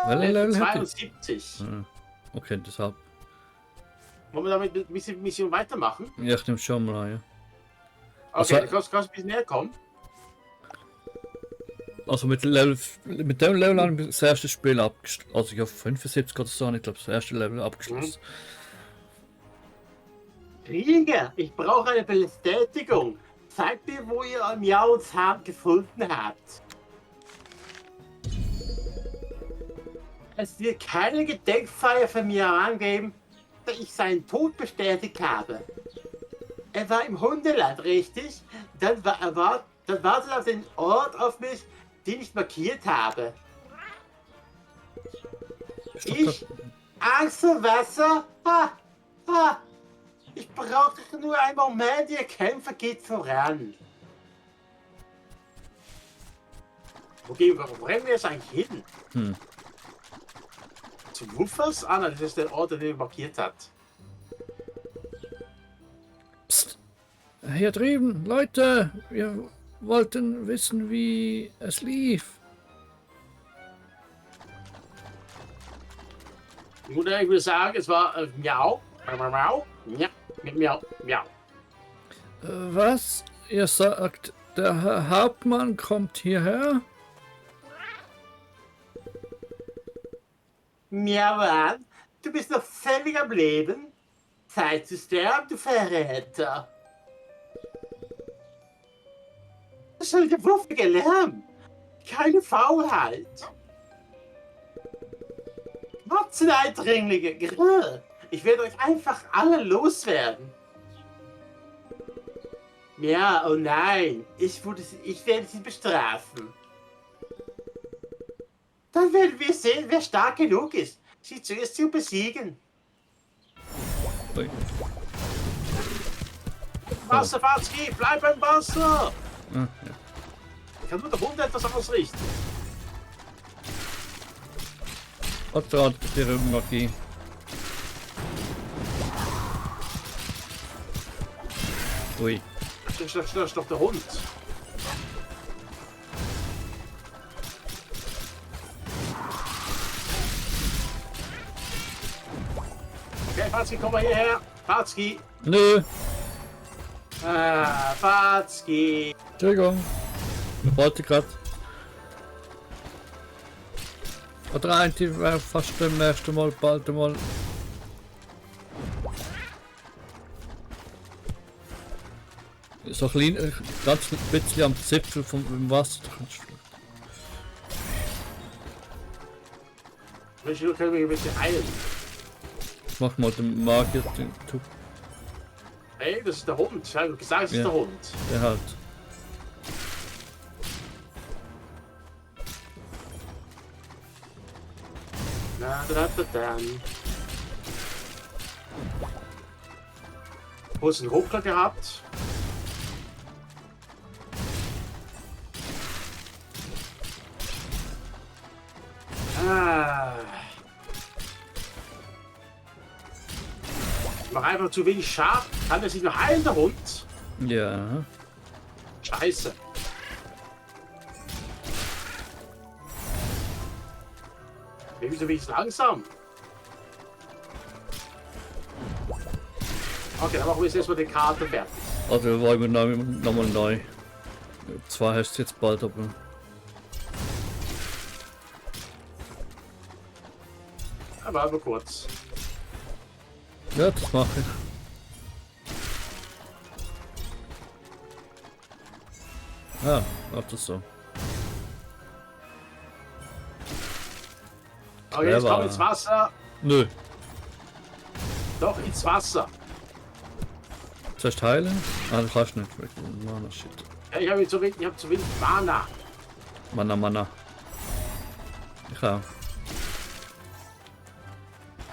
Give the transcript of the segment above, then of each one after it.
Welche Level hat die? 72. Okay, deshalb. Wollen wir damit eine Mission weitermachen? Ja, ich nehme schon mal an, ja. Okay, Also- du kannst ein bisschen näher kommen. Also mit dem Level habe ich das erste Spiel abgeschlossen. Also ich habe 75 oder so, ich glaube das erste Level abgeschlossen. Krieger, ich brauche eine Bestätigung. Zeigt mir, wo ihr Miaos Hart gefunden habt. Es wird keine Gedenkfeier für Miao angeben, da ich seinen Tod bestätigt habe. Er war im Hundeland, richtig? Dann wartet auf den Ort auf mich, den ich markiert habe. Ich? Angst vor Wasser? Ha! Ha! Ich brauche nur einen Moment, ihr Kämpfer geht voran. Wo rennen wir jetzt eigentlich hin? Zu Woofers? Ah, nein, das ist der Ort, den er markiert hat. Psst. Hier drüben, Leute, wir wollten wissen, wie es lief. Ich würde sagen, es war Miau, Miau, Miau, ja, Miau, Miau. Was? Ihr sagt, der Herr Hauptmann kommt hierher? Miauan, du bist noch völlig am Leben. Zeit zu sterben, du Verräter. Das ist der wuffige Lärm. Keine Faulheit. Watzeneindringlinge, grrr. Ich werde euch einfach alle loswerden. Ja, oh nein. Ich werde sie bestrafen. Dann werden wir sehen, wer stark genug ist, sie zuerst zu besiegen. Ui. Wasser, Fatzki, bleib beim Wasser! Ja. Ich kann nur der Hund etwas ausrichten. Und dort die Rückenmagie. Ui. Das ist doch der Hund. Okay, Fatzki, komm mal hierher. Fatzki. Nö. Ah, Fatzki. Entschuldigung. Ich wollte gerade. Oder ein Team wäre fast beim nächsten Mal bald einmal. So klein, ganz ein bisschen am Zipfel vom Wasser. Ich kann mich ein bisschen heilen. Ich mach mal den Magier. Hey, das ist der Hund. Ich habe gesagt, es ist der Hund. Der halt. Dann. Wo ist ein Ruckler gehabt? Ah. Ich mache einfach zu wenig Schaf. Kann der sich noch heilen, der Hund? Ja. Scheiße. Wieso bin ich langsam? Okay, dann machen wir jetzt erstmal die Karte fertig. Also wollen wir nochmal neu. Zwar heißt es jetzt bald, aber. Aber einfach kurz. Ja, das mache ich. Ah, macht das so. Okay, jetzt komm ins Wasser. Nö. Doch, ins Wasser. Zuerst heilen? Ah, das kannst du nicht. Mana, shit. Ja, ich habe zu wenig Mana. Mana. Ich auch.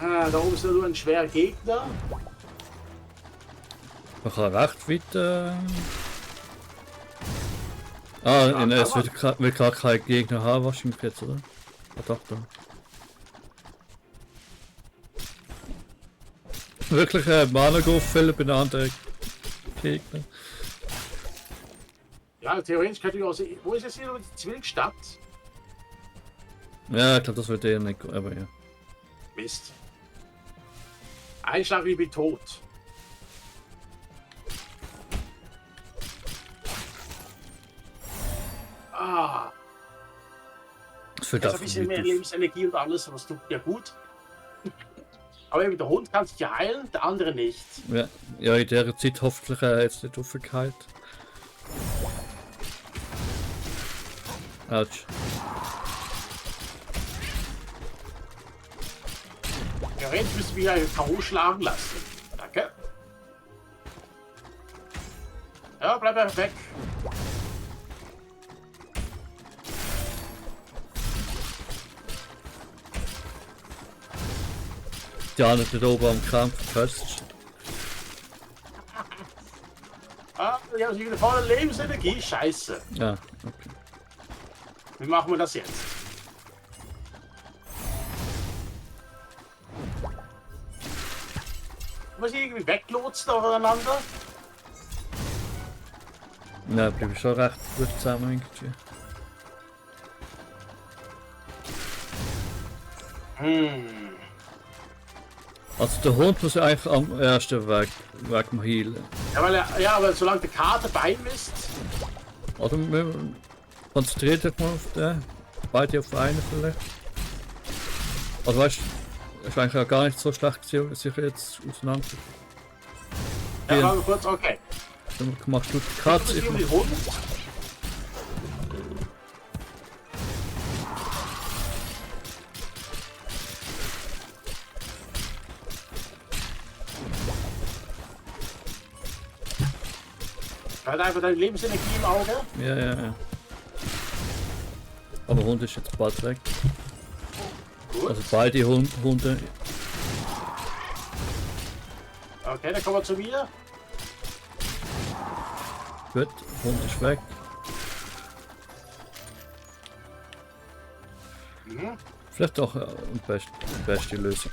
Ah, da oben ist nur ein schwerer Gegner. Man kann recht weit. Ah, es wird gar kein Gegner haben, wahrscheinlich jetzt, oder? Ah, doch, da. Wirklich Mana auffüllen bei den anderen Gegnern. Ja, theoretisch könnte ich auch sehen. Wo ist jetzt hier die Zwillingsstadt? Ja, ich glaube, das wird eher nicht gut, aber ja. Mist. Ein Schlag, ich bin tot. Ah, Das wird jetzt ein einfach bisschen mehr wütend. Lebensenergie und alles, was tut ja gut. Aber eben der Hund kann sich ja heilen, der andere nicht. Ja, ja, in der Zeit hoffentlich jetzt nicht aufgeheilt. Autsch. Theoretisch müssen wir ja K.O. schlagen lassen. Danke. Ja, bleib einfach weg. Die anderen da oben am Kampf, hörst Ah, die haben sich wieder voller Lebensenergie. Scheiße. du? Ja, okay. Wie machen wir das jetzt? Muss ich irgendwie weglotsen aufeinander? Ja, bleib ich schon recht gut zusammen irgendwie. Also der Hund muss ja eigentlich am ersten Weg mal heilen. Ja, aber solange der Kater bei ihm ist. Oder wir konzentrieren dich mal auf den. Beide auf einen vielleicht. Also weißt du, ist eigentlich auch gar nicht so schlecht gewesen, sich jetzt auseinander. Ja, Ja. warte kurz, okay. Dann machst du die Ich Katze. muss um die Hund. Hat einfach deine Lebensenergie im Auge. Ja, ja, ja. Aber der Hund ist jetzt bald weg. Gut. Also beide Hunde. Okay, dann kommen wir zu mir. Gut, der Hund ist weg. Mhm. Vielleicht auch die beste Lösung.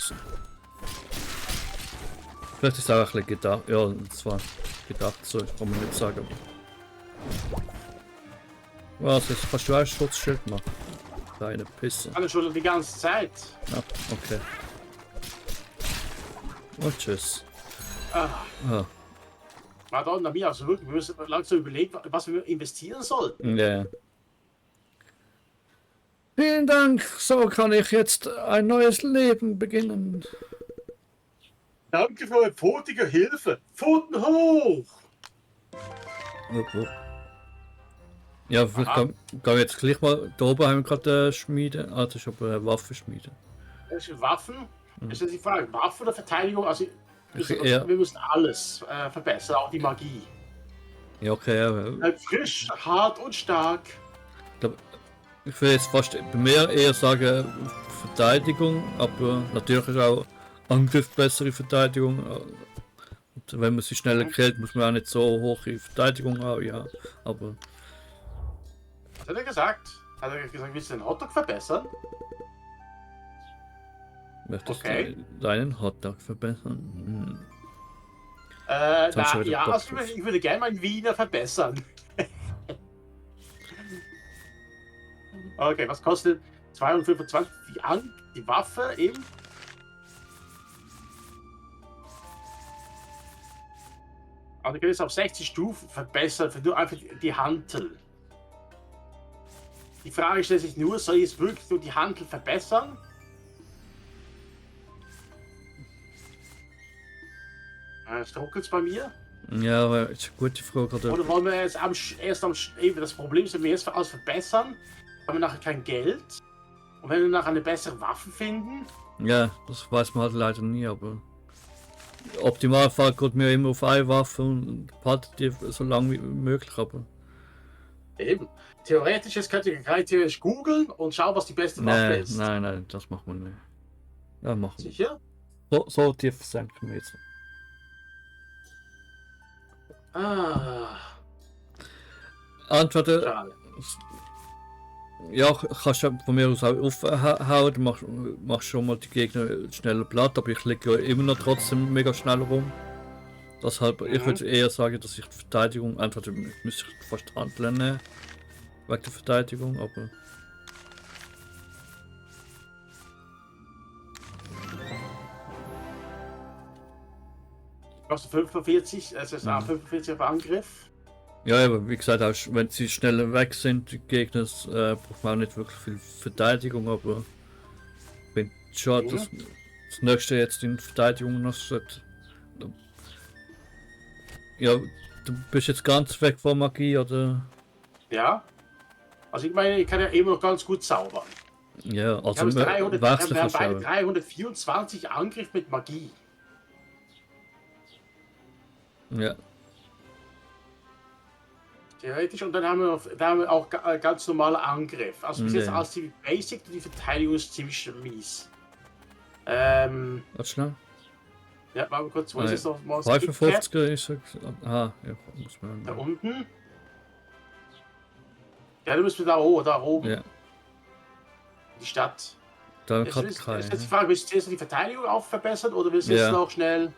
Vielleicht ist es auch ein bisschen gedacht. Ja, das war gedacht, so kann man nicht sagen. Was, jetzt kannst du auch ein Schutzschild machen? Kleine Pisse. Kann ich schon die ganze Zeit. Ah, okay. Und tschüss. Ah, Ah, warte, und mir also wirklich, wir müssen langsam überlegen, was wir investieren sollten. ja, ja. Vielen Dank, so kann ich jetzt ein neues Leben beginnen. Danke für eure pfotige Hilfe. Pfoten hoch! Wupp, wupp. Ja, vielleicht Aha. gehen wir jetzt gleich mal. Da oben haben wir gerade Schmiede. Ah, das ist aber eine Waffenschmiede. Das sind Waffen. Ist jetzt die Frage, Waffen oder Verteidigung? Also, Ja. wir müssen alles verbessern, auch die Magie. Ja, okay. Ja. Bleib frisch, hart und stark. Ich will jetzt fast bei mir eher sagen Verteidigung, aber natürlich ist auch Angriff bessere Verteidigung. Und wenn man sie schneller killt, muss man auch nicht so hoch in Verteidigung haben, ja. Aber Was hat er gesagt? Hat er gesagt, willst du den Hotdog verbessern? möchtest Okay. du deinen Hotdog verbessern? Hm. schon wieder Ja, Bock also drauf. ich würde gerne meinen Wiener verbessern. Okay, was kostet 225 die Waffe eben? Also du kannst auf 60 Stufen verbessern, für nur einfach die Hantel. Die Frage stellt sich nur, soll ich jetzt wirklich nur die Hantel verbessern? Es ruckelt bei mir. Ja, aber das ist eine gute Frage. Oder wollen wir jetzt eben das Problem ist, wenn wir jetzt alles verbessern, haben wir nachher kein Geld. Und wenn wir nachher eine bessere Waffe finden, Ja, das weiß man halt leider nie, aber im Optimalfall geht mir immer auf eine Waffe und behaltet die so lange wie möglich, aber eben. Theoretisch, jetzt könnt ihr rein theoretisch googeln und schauen, was die beste Waffe nein, ist. nein, das machen wir nicht. Ja, machen wir. Sicher? So tief senken wir jetzt. Ah, Entweder, schade. ja, kannst du von mir aus auch aufhauen, du machst schon mal die Gegner schneller platt, aber ich liege ja immer noch trotzdem mega schnell rum. Deshalb, ich würde eher sagen, dass ich die Verteidigung, entweder müsste ich fast handeln nehmen, wegen der Verteidigung, aber Brauchst du 45, also ist auch 45 auf Angriff. Ja, aber wie gesagt, auch wenn sie schneller weg sind, die Gegner, braucht man auch nicht wirklich viel Verteidigung, aber wenn schon Mhm. das nächste jetzt in Verteidigung noch steht. Ja, du bist jetzt ganz weg von Magie, oder? Ja. Also ich meine, ich kann ja immer noch ganz gut zaubern. Ja, Ich also habe jetzt 300, wechseln wir haben kannst du beide auch. 324 Angriff mit Magie. Ja, Theoretisch. Und dann haben wir auch ganz normaler Angriff. Also bis jetzt nee. als die Basic, die Verteidigung ist ziemlich mies. Warte schnell. Ja, warte mal kurz, wo ist es noch? Mal das 55er ist er. Aha, ja, muss man. Da unten. Ja, du müssen da oben. Ja, Die Stadt. da Jetzt hat ist kein. jetzt die Frage, willst du zuerst die Verteidigung auch verbessern oder willst du Ja. jetzt noch schnell.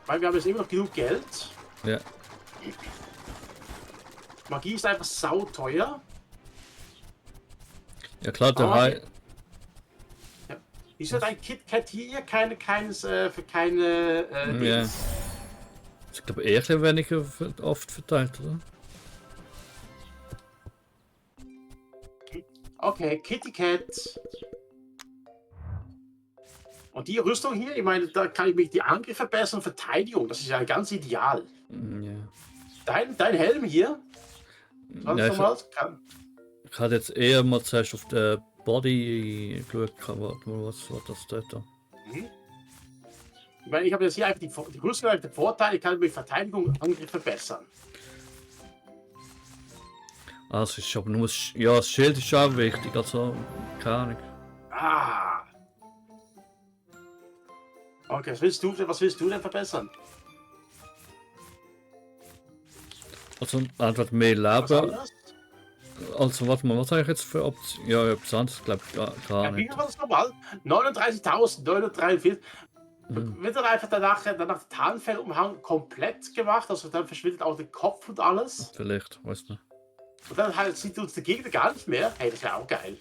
Weil wir haben jetzt immer noch genug Geld. Ja, Magie ist einfach sauteuer. ja klar, der Aber- Hai. Wieso hat ein KitKat hier keines für keine Ja. Dings? Ich glaube eher ein bisschen weniger oft verteilt, oder? Okay, Kitty Cat. Und die Rüstung hier, ich meine, da kann ich mich die Angriffe verbessern, Verteidigung, das ist ja ganz ideal. Ja. Dein Helm hier, sonst Ja, noch was? Kann, ich hatte jetzt eher mal zuerst auf der Body geschaut, warte mal, was war das da? ich meine, ich habe jetzt hier einfach die Rüstung hat den Vorteil, ich kann mit Verteidigung und Angriff verbessern. Ah, es ist aber nur ja, das Schild ist auch wichtig, also keine Ahnung. Ah. Okay, was willst du denn verbessern? Also einfach mehr Was Leben. anderes? Also warte mal, was habe ich jetzt für Option? Ja, etwas anderes glaube ich gar Ja, wie nicht. viel war das nochmal? 39.943. Wird dann einfach danach der Tarnfellumhang komplett gemacht, also dann verschwindet auch der Kopf und alles. Vielleicht, weiß nicht. Und dann halt, sieht uns der Gegner gar nicht mehr. Hey, das wäre auch geil.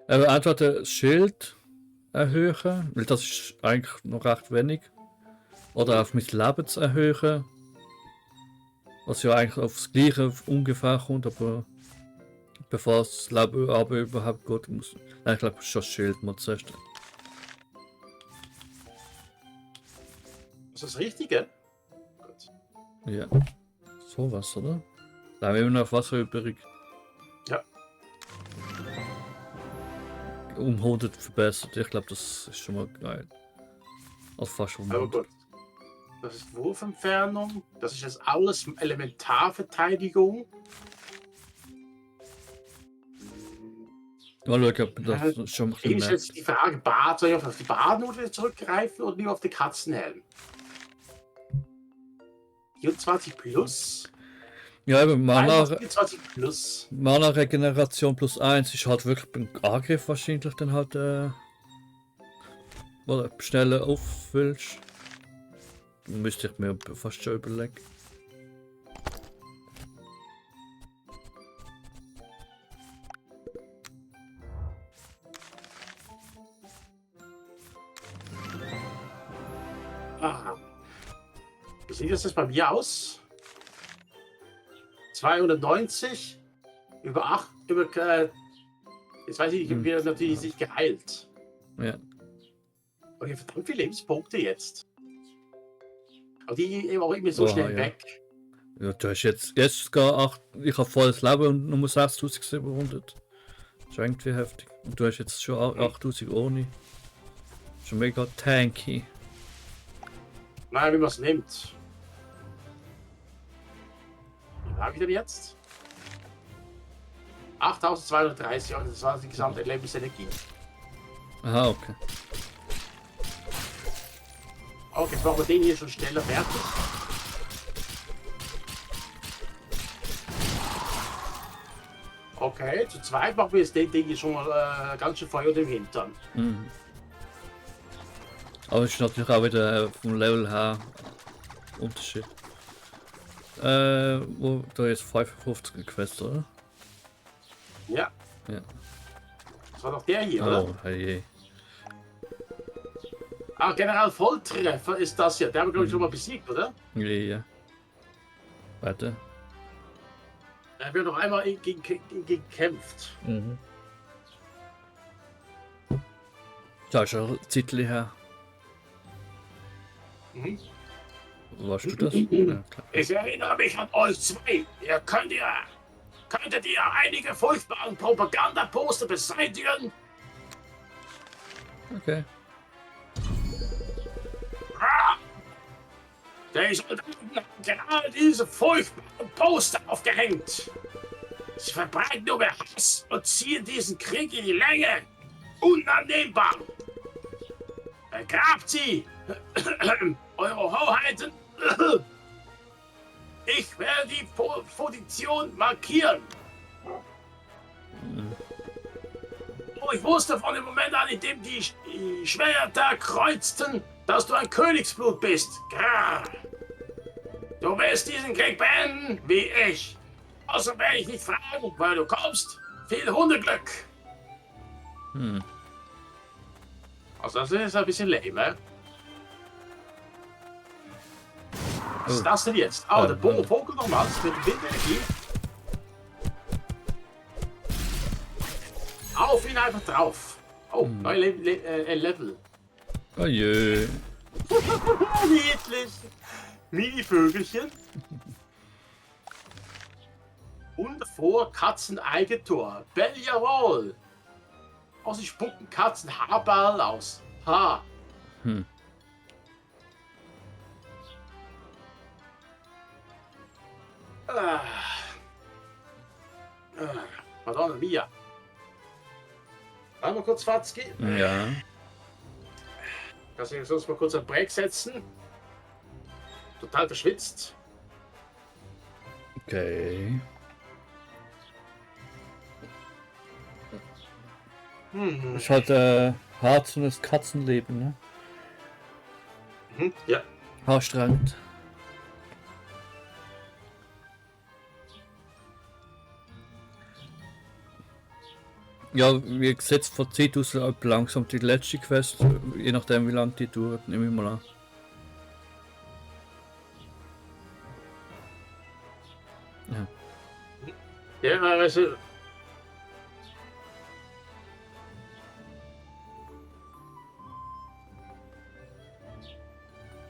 Aber einfach das Schild erhöhen, weil das ist eigentlich noch recht wenig. Oder auf mein Leben zu erhöhen. Was ja eigentlich aufs Gleiche ungefähr kommt, aber bevor das Leben aber überhaupt geht, muss. Nein, ich glaube schon das Schild mal zuerst. Das ist das Richtige. Gut. Ja. Sowas, oder? Da haben wir immer noch Wasser übrig. Ja. Um 100 verbessert. Ich glaube, das ist schon mal geil. Also fast um Aber 100. gut. Das ist Wurfentfernung. Das ist jetzt alles Elementarverteidigung. Mal schauen, ob das schon ein Hier bisschen ist mehr. jetzt die Frage, soll ich auf die Badnut wieder zurückgreifen oder lieber auf den Katzenhelm? 24 plus? Ja, aber Mana 24 plus. Regeneration plus 1 ist halt wirklich beim Angriff wahrscheinlich dann halt oder schneller auffüllst. Müsste ich mir fast schon überlegen. Aha. Wie sieht das jetzt bei mir aus? 290 über 8, jetzt weiß ich, ich bin natürlich nicht geheilt. Ja. Und ich habe verdammt viele Lebenspunkte jetzt. Aber die eben auch immer so Oha, schnell ja. weg. Ja, du hast jetzt gar 8. Ich habe volles Leben und nur 6700. Das ist irgendwie heftig. Und du hast jetzt schon 8000 ohne. Schon mega tanky. Naja, wie man es nimmt. Wie habe ich denn jetzt? 8230, also das war die gesamte Lebensenergie. Aha, okay. Okay, jetzt machen wir den hier schon schneller fertig. Okay, zu zweit machen wir jetzt den Ding hier schon mal ganz schön Feuer im Hintern. Mhm. Aber es ist natürlich auch wieder vom Level her Unterschied. Wo da jetzt 55 Quest, oder? Ja. Ja. Das war doch der hier, oder? Oh, hey. Ah, General Volltreffer ist das hier. Der haben wir, glaube ich, schon mal besiegt, oder? Ja. Warte. Er wird noch einmal gekämpft. Da ist schon ein Zeitchen her. Mhm. Warst du das? Ja, klar. Ich erinnere mich an euch zwei. Könntet ihr einige furchtbaren Propagandaposter beseitigen? Okay. Die Soldaten haben gerade diese furchtbaren Poster aufgehängt. Sie verbreiten nur mehr Hass und ziehen diesen Krieg in die Länge. Unannehmbar. Begrabt sie, Eure Hoheiten. Ich werde die Position markieren. Oh, ich wusste von dem Moment an, in dem die Schwerter kreuzten, dass du ein Königsblut bist. Grrr. Du wirst diesen Krieg beenden, wie ich. Außer werde ich nicht fragen, weil du kommst. Viel Hundeglück. Also das ist ein bisschen lame, Was ist das denn jetzt? Oh, der Vogel nochmal. Das mit Windenergie. Auf ihn einfach drauf. Oh, neue Level. Oh je. Niedlich. Mini-Vögelchen. Und vor Katzen-Eigentor. Bell jawohl. Oh, sie spucken Katzen-Haarball aus. Ha. Madonna mia. Einmal kurz Fatzki. Ja. Kannst du sonst mal kurz einen Break setzen? Total verschwitzt. Okay. Ist halt hart so das Katzenleben, ne? Ja. Haarstrangend. Ja, wie gesetzt verzieht uns langsam die letzte Quest, je nachdem wie lange die dauert, nehme ich mal an. Ja. Ja, also.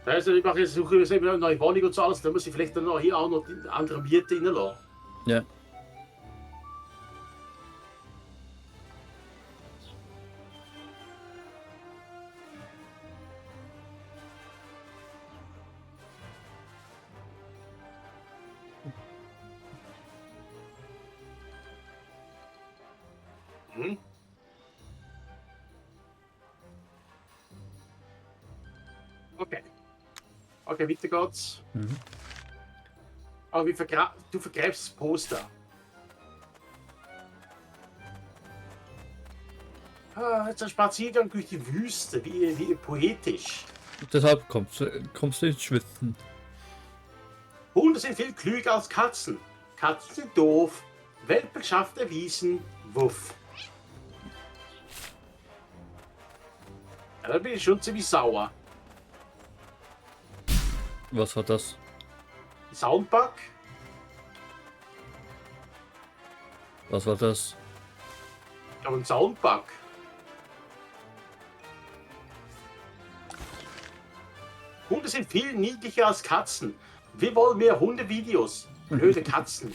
Also ich mache jetzt suche eine neue Wohnung und so alles, dann muss ich vielleicht dann noch hier auch noch die andere Miete reinlassen. Ja. Okay. Okay, weiter geht's. Aber du vergräbst das Poster. Jetzt ein Spaziergang durch die Wüste, wie poetisch. Deshalb kommst du ins Schwitzen. Hunde sind viel klüger als Katzen. Katzen sind doof. Welpenschaft erwiesen. Wuff. Ja, da bin ich schon ziemlich sauer. Was war das? Soundbug? Was war das? Aber ein Soundbug. Hunde sind viel niedlicher als Katzen. Wir wollen mehr Hundevideos. Blöde Katzen.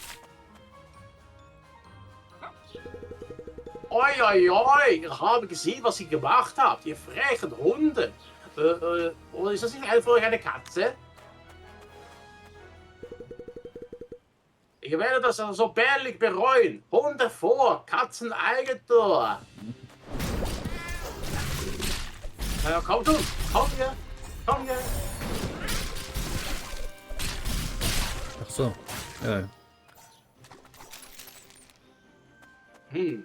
Oi, oi, oi, ich habe gesehen, was ihr gemacht habt. Ihr frechen Hunde. Oder ist das nicht einfach eine Katze? Ich werde das so bärlich bereuen. Hunde vor, Katzen Eigentor. Ja, komm du, komm hier, komm hier. Ach so. Ja. Jetzt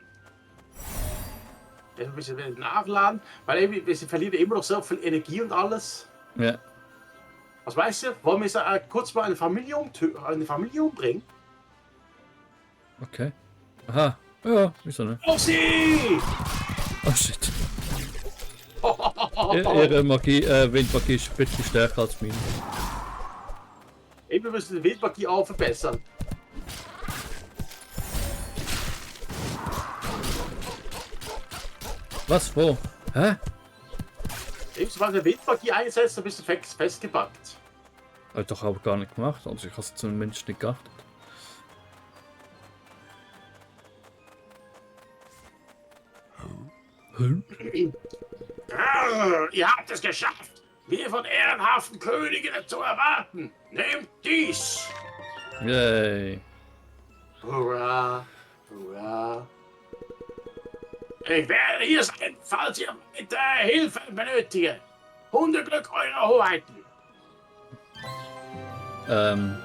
ein bisschen nachladen, weil wir verlieren immer noch so viel Energie und alles. Ja. Was weißt du? Wollen wir jetzt kurz mal eine Familie umbringen? Okay. Aha. Ja, wieso nicht? Auf sie! Oh shit. Ihre Magie, Windmagie ist ein bisschen stärker als meine. Wir müssen die Wildmagie auch verbessern. Was, wo? Hä? Sobald du Wildmagie einsetzt, dann bist du festgepackt. Hab ich doch aber gar nicht gemacht, also ich habe es zumindest nicht geachtet. Hm? Ihr habt es geschafft, wie von ehrenhaften Königen zu erwarten. Nehmt dies. Yay. Hurra, hurra. Ich werde hier sein, falls ihr weitere Hilfe benötigt. Hundeglück, eure Hoheiten. Ähm,